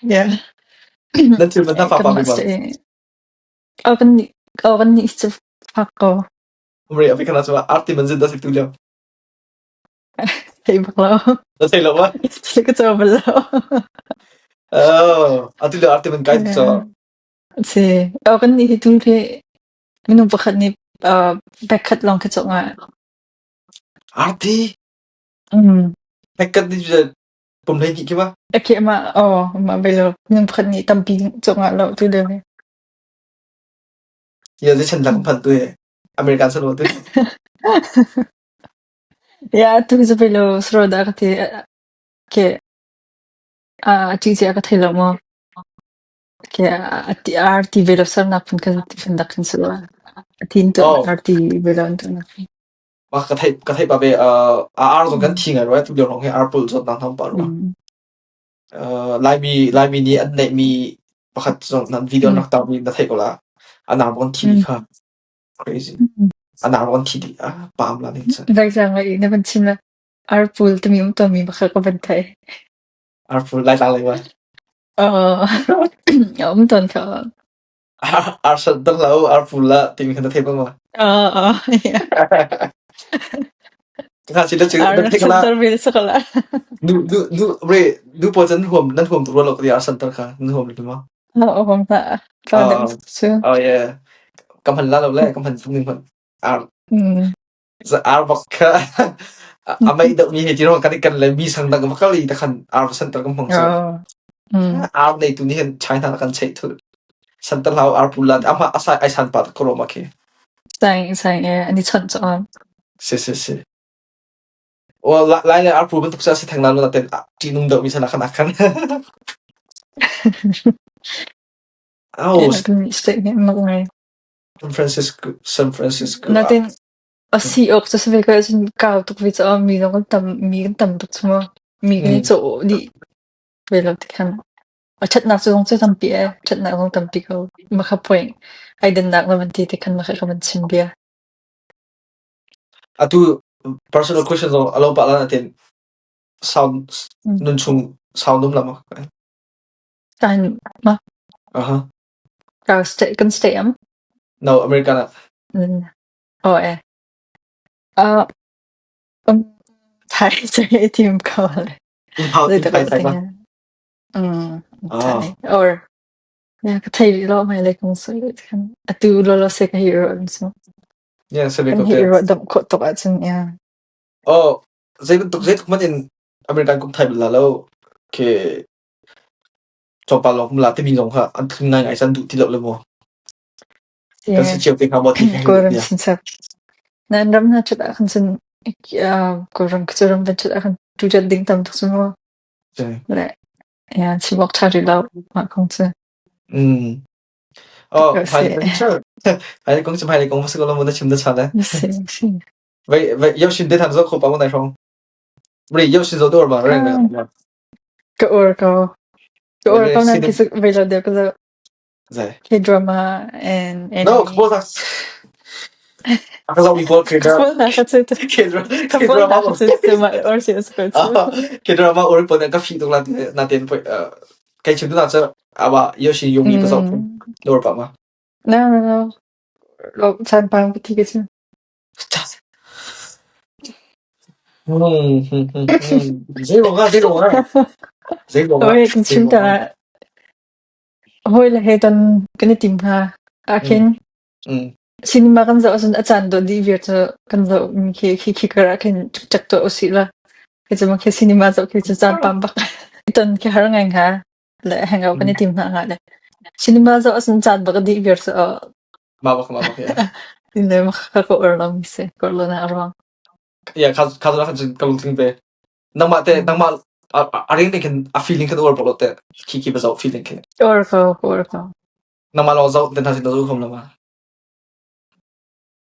Yeah. Nan thil man na fa pa mi ba. Aw kan ni, aw kan ni chu fa ko. Umri, a fi kana chu arti man zin da sik tu liam. Thei bak lo. Da thei lo ba? Thei ka chu bak lo. Oh, a tu lo arti man kai chu. Si, aw, kan ni hi tul khi, minung pakhat ni, ah, bag khat long khi chok nga. Arti? Mm. Bag khat ni chu pum lei ki ki ba? A khi ma, aw, ma belo, minung pakhat ni tampi chok nga lo tu de. Ya, zi chen dak phan tu he. American san lo tu. Ya, tu hi belo, sro da ka ti, ke, a, ti ti ka thei lo mo. Ke, a, ti, arti belo sar na pun ka ti pun dak kan sro. A tin tu Oh. arti belo tu na. Ma ka thei, ka thei pa be, uh, a ar zong kan Mm. thi ngai ro, tu de rong he ar pul zot na tham pa ro. Mm. Uh, lai mi, lai mi ni an nei mi pakhat zong nan video Mm. nak ta mi na thei ko la. An ar bon thi Mm. kha. Crazy. Mm. An ar bon thi di, ah, pam la ni sa. Lai zang ai na ban chin la. Ar pul tu mi um to mi pakhat ka ban thei. Ar pul lai lang lai wa. Oh. Um ton ka. Ar, ar san dal la, ar pul la, ti mi kan thei ba ma. Oh, oh, yeah. Ka si da chu Ar da thei san la. Dal bil sa ka la. Du, du, du, re, du po chan huam, nan huam tu lo ka ti ar san dal ka, nan huam ni ma. Oh, oh, ma. Ka Ah, dam ah. su. Oh, yeah. Kam han la lo le, kam han sung ni man. Ar. Mm. Za ar bak ka. A, a mai da mi he ti ro ka ni kan le mi sang da ka ma ka li ta kan ar san dal ka mong so. Oh. Mm. Ar nei tu ni hen China kan chei tu. San dal hlau ar pul la, ama a sa ai san pa ko ro ma ke. Sang, sang, eh, ani chon chon. Si, si, si. Well, la, lai le ar pul ban tuk sa si thang la lo la ten, ah, ti nung do mi sa na kan, na kan. Au, Yeah, kan mistake ni mak ngai. San Francisco, San Francisco. Na ah. tin, a si ok sa sa ve ka sin ka tuk vi cha mi dong tam, mi kan tam tuk chuma. Mi kan Mm. cho di. Ve lo ti khan. A chat na chu dong chu tampi e, chat na dong tampi ko. Ma kha point. Ai den nak na ban ti ti khan ma kha ka ban chin bia. A tu personal question zong a lo pa la na tin sound, Mm. nun chung sound um lama. Kan ma. Aha. Ka stay, kan stay am? No, Americana. Mm. Oh, eh. Uh, um, Thai, sorry, team call. Thai, Thai, Thai, Thai. Mm, Ah. Thai. Or, yeah, ka thei lo mai le kong sorry kan. A tu lo lo se ka hero and so. Yeah, so we Kan got hero that. dam ko to ka chun, yeah. Oh, zai tuk, zai tuk man in American kum Thai la lo. Ke Chawpa lo kum la te mi zong kha an thung ngai ngai san du ti lo le mo. Kan Yeah. si chiu te kha mo ti kha Ko ram yeah. sin sa. Nan ram na chat a kan sin, ah, ko ram ka chu ram ben chat a kan tu chat ding tam tuk su mo. Yeah. Le. Yeah, si bok thari lo ma kong chu. Mm. Oh, Ka hai si. le kong chu. Hai le kong chu, hai le kong ma sa ko lo mo da chim da cha le. Si, si. Vai, vai, yau sin te than zo ko pa mo nai rong. Ri, yau sin zo dor ba, reng Ah. ba. Ka or ko. Ka or Ri, ko nan sini- ki suk vai lo de ko zo. Zai. K-drama and No, anime. Ka bo sa. Aka zo mi bol Ka K-drama. bo sa ka chu tu. K-drama. Ka bo K-drama sa ka mo. chu tu ma or si ko chu. Ah, K-drama or po na ka fi tuk la na ten po, uh, kai chim tu na cha, awa, yau sin yung mi pa zo. Mm. Dor ba ma. No, no, no. Lo chan pang pa ti ka chu. Chas. Hmm, hmm, hmm, hmm. Zero nga, zero nga. Zero nga. Oi, kan chim ta. Hoi le he ton kan tim ha. A Hmm. khin. Hmm. Cinema kan zo asun a chan do di vir cho kan zo mi khi khi khi kara khin chuk chak to osi la. Khi chama khi cinema zo khi chu chan pam bak. Ton khi har ngai nga. Le hang au kan Hmm. tim ha nga le. Cinema zo asun chan bak di vir cho. Ma bak, ma bak, yeah. Tin le ma kha ko or lo mi se, ko lo na rong. Yeah, kha, kha zo la kha chun ka lung ting pe. Nangma te, Hmm. nangma, a, a, a ring te khin, a feeling khin or bak lo te. Khi khi ba zo feeling khin. Or ko, or ko. Nangma lo zo, ten ha sin zo khom lo ma.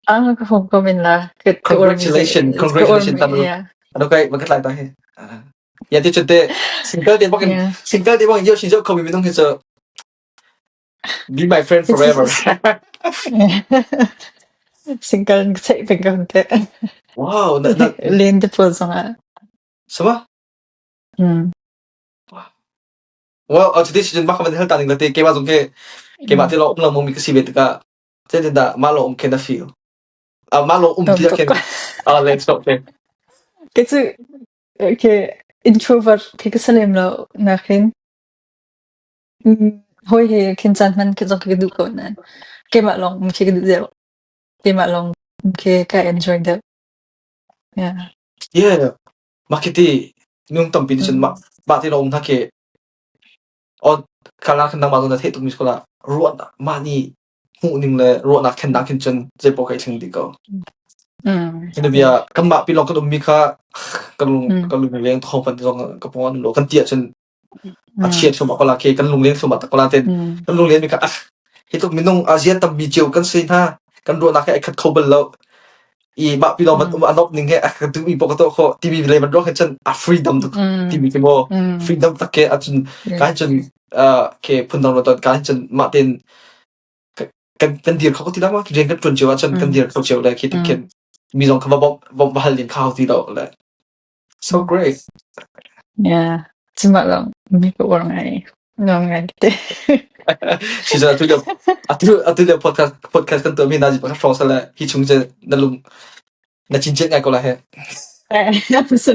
Ang ka khom khom in la. Ka, ka or mi se, Congratulations, ka or congratulations, mi, tam lo. Yeah. Ano kai, ma ka tlai ta he. Ah. Ya, ti chun te, single te bak in, Yeah. single te bak in, yau sin zo khom mi nung hi so. Be my friend It's forever. Single ka sei peng ka hun te. Wow, na, na. Len te po zong a. Sama? Hmm. Wow, a, chuti chun ma kha man hel ta ning la te, keima zong ke, keima Hmm. te lo um lo mo mi ka si ve ta ka. Te te da, ma lo um ke na feel. A, ma lo um Lo ti la tok ken. ka. A, let's talk then. Ke chu, ke introvert, ke ka sa lem lo, na khin. Hmm, Hoi he, khin chan man khin zong ka duh ko na. Keima long, mi khi ka duh deu. Keima long, khi ka enjoy deu. Yeah. Yeah. Makiti, nung tampi ni chun ma, ma ti long na ke. O, kala khan nang ma lo na thei tuk mi skola. Ruot na, ma ni, hu ning le, ruot na khen na khin chun, zai po kai thing di ko. Mm. Ina bia, kan ma pi long kan um mi kha, kan lung, kan lung leng thong pan zong, ka pon lo, kan tia chun, a chia thum a kola ke, kan lung leng thum a ta kola ten, kan lung leng mi kha, ah, hi tuk mi nung a zia tam mi chiu kan sei na, kan ruot na kha, ai khat khobal lo. I ma pi lo man um a nop ning he, a ka tu mi po ka to kho, ti mi le man ruot he chan, a freedom tuk, ti mi ki mo, freedom tak ke, a chun, ka chun, ah, ke phun dang lo ton, ka chun, ma ten, kan, kan dir kho ti la ma, rian kan tun chiu a chun, kan dir kho chiu le, ki ti ken, mi zong kha ba bom, bom ba hal din kha ti lo le. So great. Yeah. Chima long, mi ko wang ai. Nong ai te. Sisa tu le, atu, atu le podcast, podcast kan tu mi na ji pa ka sa le, hi chung je, na lung, na chin je ngai ko la he. Eh, ya, so.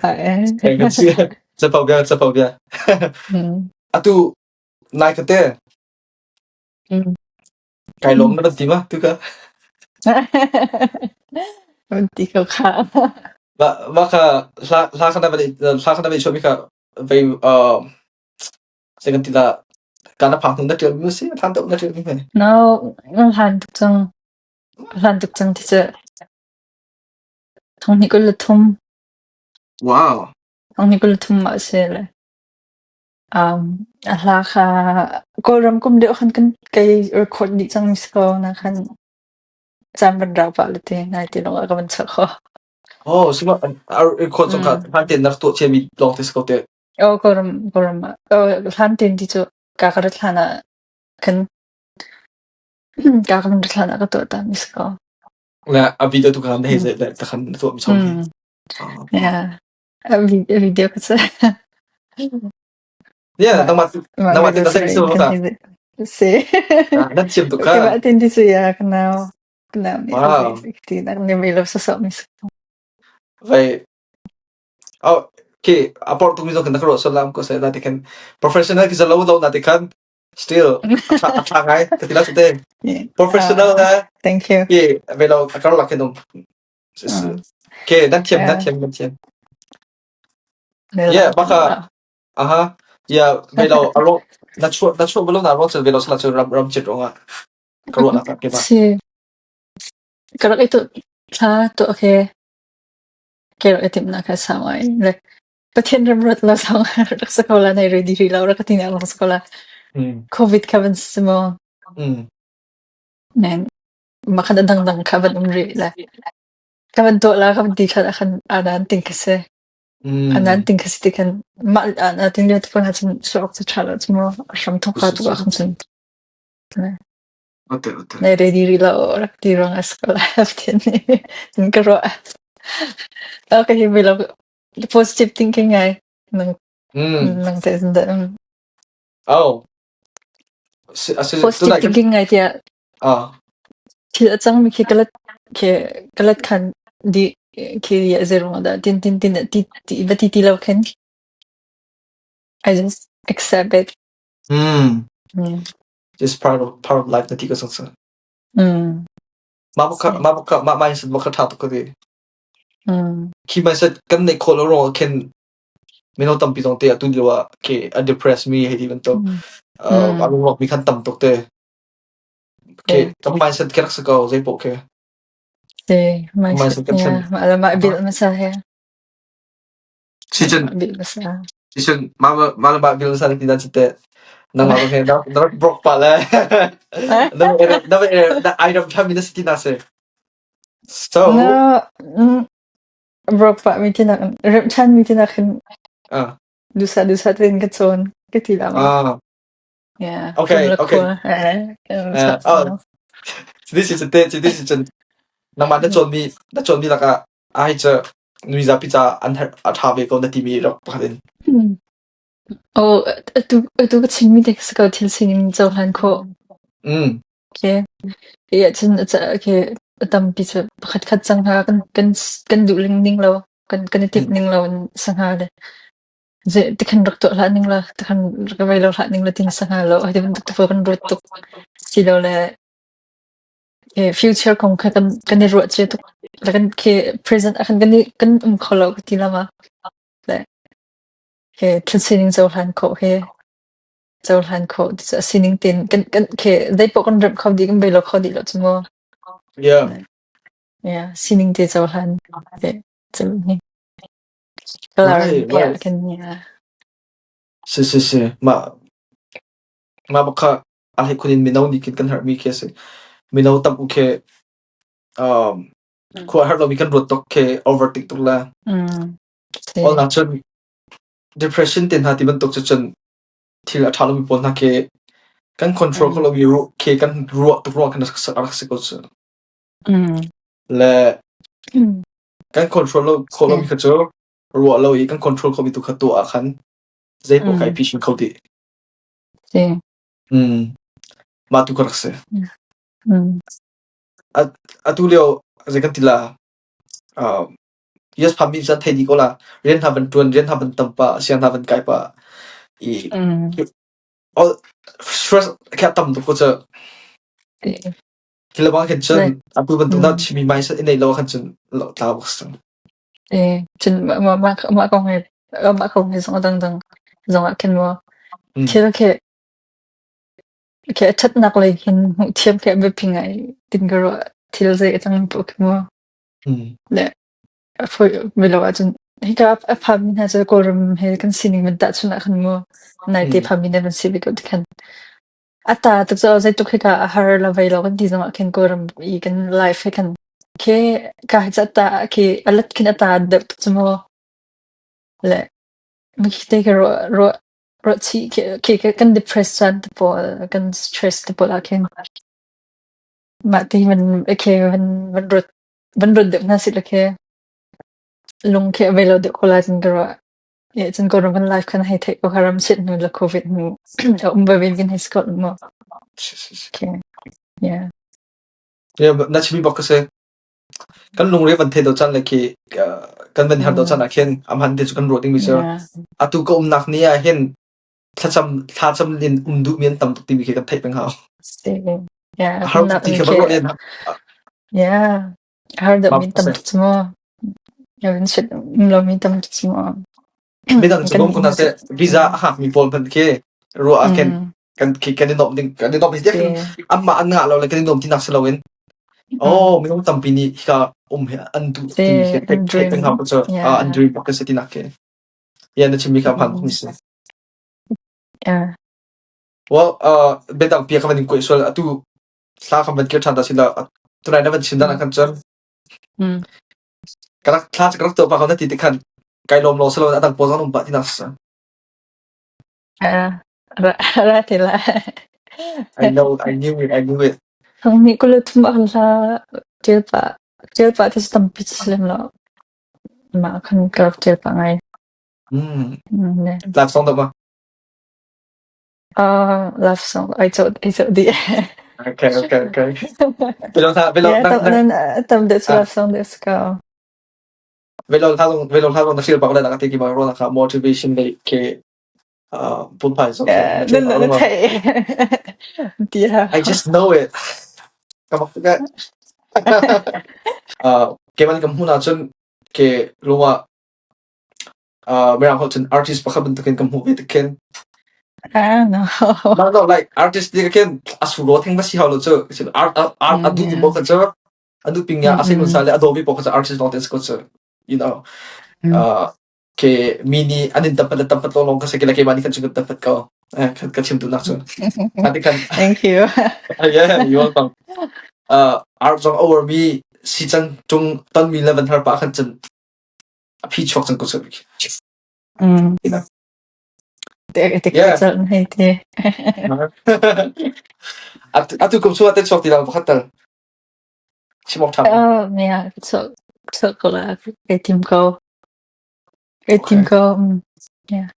Lai, eh. Sa pau bia, sa pau bia. Mm. Atu, nai ka te. Mm. Kai long na ti ma, tu ka. Ti ko kha. Ba, ba kha, hla, hla kha na ba, hla kha na ba so mi kha, vai, um, second ti la, ka na phang na ti mi si, than to na ti mi. No, no hlan tuk chang. Hlan tuk chang ti che. Thong ni ko le thum. Wow. Thong ni ko le thum ma se le. Um, a hla kha, Kawlram kum deu khan kan kai record di chang mi sko na khan. Cham ban rau pa le te, nai ti long a ka ban chak kho. Oh, sima, a record song kha, han te nak to che mi long te sko te. Oh, Kawlram, Kawlram. Oh, hlan ten ti chu, ka ka rat hlan a kan, ka ka rat hlan a ka to ta mi sko. Na, a video tu ka han hei zai, ta khan to mi song. Mm. Yeah. A vi-, a video ka sa. Yeah, nang ma, nang ma, nang ma, Se. Na thiam tu Ka ka. Ba tin ti su ya ka nau. Ka nau ni. Wow. Ti na ni mi lo sa sa mi sa. Vai. Oh, okay, a por tu mi zong kan ka ro so lam ko se na ti khan. Professional ki sa lo lo na ti khan. Still. A tha, a tha ngai. Ka ti la sa te. Professional na. Thank you. Ki, vai lo, a ka ro la ke num. Ke, na thiam, na thiam, na thiam. Yeah, ba kha. Aha. Yeah, vai lo, a ro, na chu, na chu, vai lo, na ro, vai lo, sa la chu ram, ram chit ro nga. Ka ro na ka ke ba. Si. Ka rak i tu, tha, tu, okay. Ke rak i tim na ka sa ngai. Le. Pathian ram rot la sa ngai, rak sa ko la nei ready ri la, rak ka ti na rak sa ko la. Mm. Covid ka ban simo. Mm. Nen. Ma ka dang dang ka ban um ri la. Ka ban to la, ka ban ti kha la khan a dan ting ka se. Mm. A nan ting ka si ti khan, ma, a nan ting le tu khan ha chun suak chu tha lo chu mo, a hram thok ka tu a khan chun. Ote, ote. Nei ready ri la o, rak ti rong a skola, tin ni, tin ka ro. Okay, hi mi lo, positive thinking ngai, nang, Mm. nang te zin da, um. Oh. Si, a si, Positive tonight. Thinking ngai tia. Ah. Thil a chang mi khi ka la, khi ka la khan di, khi ya zero da, tin, tin, tin, ti, ti, ba ti, ti lo khan. I just accept it. Hmm. Mm. Just part of, part of life na ti ka song sa. Mm. Ma bu ka, ma bu ka, ma, mindset bu ka tha tu ka di. Mm. Khi mindset kan nei kho lo rong khen mi no tampi zong te a tu lo a ke a depress mi hei ti ban to. Mm. Uh, Mm. a rong mi khan tam tok te. Ke, Yeah. ka mindset ke rak sa ka zai po ke. Te, mindset, Mindset kan yeah, chen. ma la ma bil ma sa he. Si chen, Bil ma sa. si chen, ma, ma, ma, ma bil sa ti dan si te. Nang ma he, na, na brok pa le. Na, na, na, na, I don't have mi na si ti na se. So, Na, mm, brok pa mi ti na, rem chan mi ti na khin. Ah. Dusa, dusa ten ka chon, ka ti la ma. Ah, Yeah. Okay, Kum la okay. Khua, eh, eh, Eh, sa- oh. This is a day, this is a, nang ma na chon mi, na chon mi la ka, ai cha, nui za pi cha, an har, a tha ve ko na ti mi rok pa din. Hmm. Oh, a tu, a tu ka ching mi te sa ka thil sin in chau han ko. Mm. Okay. Ya chun a cha, okay, a tam pi cha, pakhat khat chang ha, kan, kan, kan du ling ning lo, kan, kan tip Mm. ning lo, sang ha le. Ze, ti khan rak tuah hla ning la, ti khan rak vei lo hla ning la, tin sa nga lo, hei, ti kan rak tuah kan ruot tuk. Si lo le, eh, future kong kha kan, kan ni ruot che tuk. La kan ke present a khan kan ni, kan um kho lo ka ti lama. Le, eh, thil sining zo hlan kho he. Zo hlan kho, ti sa sining tin, kan, kan ke, dei po kan rem kho di, kan vei lo kho di lo chu mo. Yeah. Yeah, sining te zo hlan. Te, chu ni. Kala, right, yeah, right. Kan, yeah. Si, si, si. Ma, ma bakha, a hei kunin mi no ni kin kan har mi ke si. Mi no tam u ke, um, mm, khuo har lo mi kan ruot tuk ke overthink tuk la. Mm. Si. Ol na chun depression tin ha ti ban tuk chu chun thil a tha lo mi pon na ke kan control kho lo mi ru ke kan ruot tuk ruot kan sak sak sak ko chu. Mm. Le, mm, kan control lo, kho lo mi kha chu, ruot lo i kan control kho mi tu kha tu a khan. Zei po kai pi shin kho ti. Si. Mm. Ma tu ka rak se. Mm. A, a tu leo, zei kan ti la. Um, yes, pha mi zan thei di ko la. Rian ha ban tuan, rian ha ban tam pa, sian ha ban kai pa. I, mm, i, all stress kha tam tu ko cha. Eh. Kila bang khen chun, right, a pu ban tu na, mm, chimi mai sa inei lo khan chun lo tla bok sang. Eh, chun ma, ma, ma, ma kong he, ma kong he zong dang dang, zong a khen mo. Mm. Thil ke, ke chat nak lei hin, thiam ke be pingai, tin garo, thil zei chang tu ke mo. Mm. Le, a foi, mi lo a chun. Hi ka, a pha mi na chu ko ram he kan sining man ta chun a khan mo. Nai te, mm, pha mi na ban si bi ko ti khan. A ta tuk chu zei tuk hi ka a har la vei lo kan ti zong a khen ko ram i kan life he kan. Ke, ka hi cha ta, ke, a lat khin a ta deuh tuk chu mo. Le, mi khi te ke ro, ro, ro chi ke, ke, ke kan depress chan te pol, kan stress te pol a khen. Ma te man, ke, man, man rot, man rot deuh na si le ke. Lung ke vei lo deuh ko la chun ka ro. E, chun ko ro kan life kan hei thei ko haram sit nu la covid nu. A um ba vin kan hei skot mo. Ke. Yeah. Yeah, na chimi bok ka se. Kan lungre van thei do chan le ki, uh, kan van har do chan a khen, am han te chu kan ruot ding mi se. Yeah. A tu ka um nak ni a hin, thlacham, thlacham lin um du mi an tam tuk ti mi khi kan thei peng hau. Si. Yeah, a har um nak ti mi khi ba khi ruot lin ha. Yeah. A har do mi tam tuk chu mo. Yeah, vin sit um lo mi tam tuk chu mo. Mi dang chu kan bom ko na se, visa a hak mi pawl phan khi, ruot a khen, mm, kan khi, kan i nop ding, kan i nop ding, yeah, ama an ngah lo le kan i nop ti nak se lo in. Mm. Oh, mi nop tam pi ni ka um he, an du ti mi khi, an dream, thei peng hau ko chu, yeah, ah, an dream bok ka se ti nak khi. Yeah, na chimi ka phan, mm, mi se. Yeah. Well, uh, bedang pia ka van inkoih sual a tu thla ka van kir than ta sila, uh, tunai na van sim dan a kan chon. Mm. Ka rak thla ka rak to pa ka na ti ti khan kai lom lo salo a dang po zang um pa ti na sa. Ah, ra, ra ti la. I know, I knew it, I knew it. Thang ni ko lo thum a kan hla, tir pa, tir pa ti stam pi slem lo. Ma kan ka rak tir pa ngai. Mm. Mm, ne. Love song da ma? Ah, love song. I thought, I thought the. Okay, okay, okay. Velo ta, velo, yeah, nang, tam, nang, nang, tam, that's, ah, love song, that's go. Velo ta, velo ta, na feel pa ko la, na ka ti ki ma ro na ka motivation le ke, ah, pun pai so. Yeah, so, no, no, no, no, thei. Dear. I just know it. Come on, okay. Ah, ke man kam huna chun ke luma, ah, Mirang ho chun artist pakhat ban takin kam hu ve takin. Ah, no. No, no, like, artist ti ka khen, a su lo theng ba si hau lo chu, si art, art, art, mm, a du, yeah, bok ka chu, a du ping ya, a sei nun sa le, a do bi bok ka chu, artist lo te ko chu, you know. Mm. Uh, ke mi ni, an in tam phat, tam phat lo long ka se ke la ke ma ni kan chu tam phat ko. Eh, kan, kan chim tu nak chu. Ati kan. Thank you. Ah, yeah, you're welcome. Uh, art song over mi, si chang chung, ton mi eleven har pa kan chun. A phi chok chang ko chu. Mm. Ina. Te, te, yeah, ka chal nei te. Atu, atu kum suwa te chok ti la pakhat tal. Chimok tham. Oh, yeah, chok, chok ko la, e tim ko. E tim ko, mm, yeah.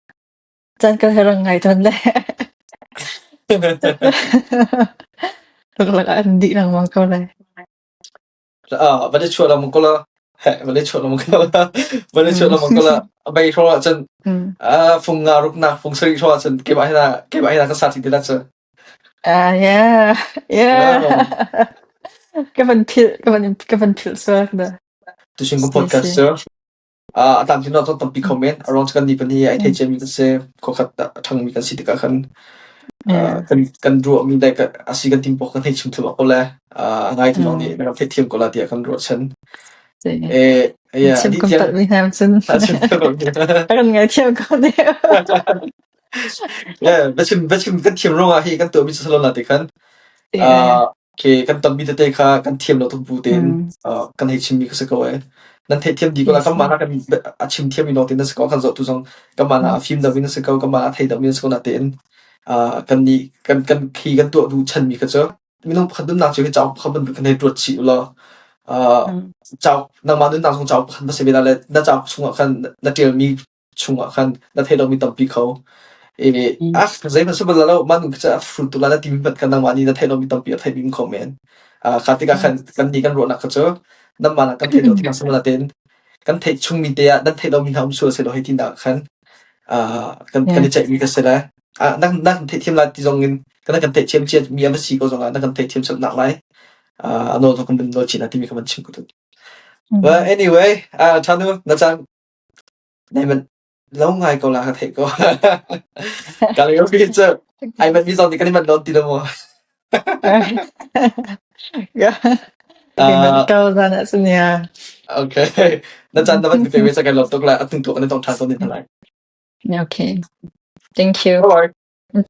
Chan ka herang ngai ton le. Chok la ka an di lang mang ko le. Ah, ba de chua la mong ko la. He, bale chot lo mangkala. Bale chot lo mangkala. Bai hro a chan. A, fung nga ruk na, fung sari hro a chan. Ke ba hina, ke ba hina ka sa ti dila chan. Ah, yeah. Yeah. Ka van phil, ka van, ka van phil sa da. Tu sing ko podcast sir. A, a tang tin lo ton tampi comment. Arong chan ni pani ai thei chem mi ka se. Ko khat a thang mi kan si tika khan. Kan, kan ruot mi dai ka, a si kan tim pok kan hei chim thum a ko le. A, ngai ti long ni, na kan thei thiam ko la tia kan ruot chan. Eh, yeah, chim kum pat mi ham chan. A chim kum pat mi ham. Kan ngai thiam ko ne. Yeah, bechim, bechim kan thiam ronga hi kan tuomi chu salon la ti khan. Ah, ke kan tam mi te kha kan thiam lo tu bu ten. Ah, kan hei chim mi ka sa ko e. Nan thei thiam di ko la kan mana kan a chim thiam mi lo ten na sa ko kan zo tu zong kan mana a fim da mi na sa ko kan mana thei da mi na sa ko na ten. Ah, kan ni kan kan khi kan tuo du chan mi ka cho. Mi nung khan dun na chu hi chau khan ban kan hei tuo chi lo. Ah, chau nang ma dun na song chau khan ba se be la le na chau sunga khan na tiel mi chunga khan na thei lo mi tampi kho. E, a, zai man sabal la lo, man ka cha fru tu la na ti mi pat khan nang mani na thei lo mi tampi a thei mi kho men. A, kha tika khan kan ni kan ruot na ka cho. Nan mana kan thei lo ti na sabal la ten. Kan thei chung mi te a, nan thei lo mi ham su se lo hei ti na khan. A, kan, kan chai mi ka se la. A, nan, nan thei thiam la ti zong in, kan, kan thei thiam thiam mi a ma si ko zong a, nan kan thei thiam sap nak lai. A, ano zong kan dun lo chi na ti mi ka man chim ko tu. Well, anyway, a, Thanu, na chang Nei man lo ngai ko la ka thei ko. Ka le yo pi chu. Ai man mi zong ni ka ni man lo ti lo mo. Yeah. Ka man ko zan a sun ya. Okay. Na chan na man mi pe we sa ka lo tok la a tung tok na tong than to ni thalai. Okay. Thank you. All right.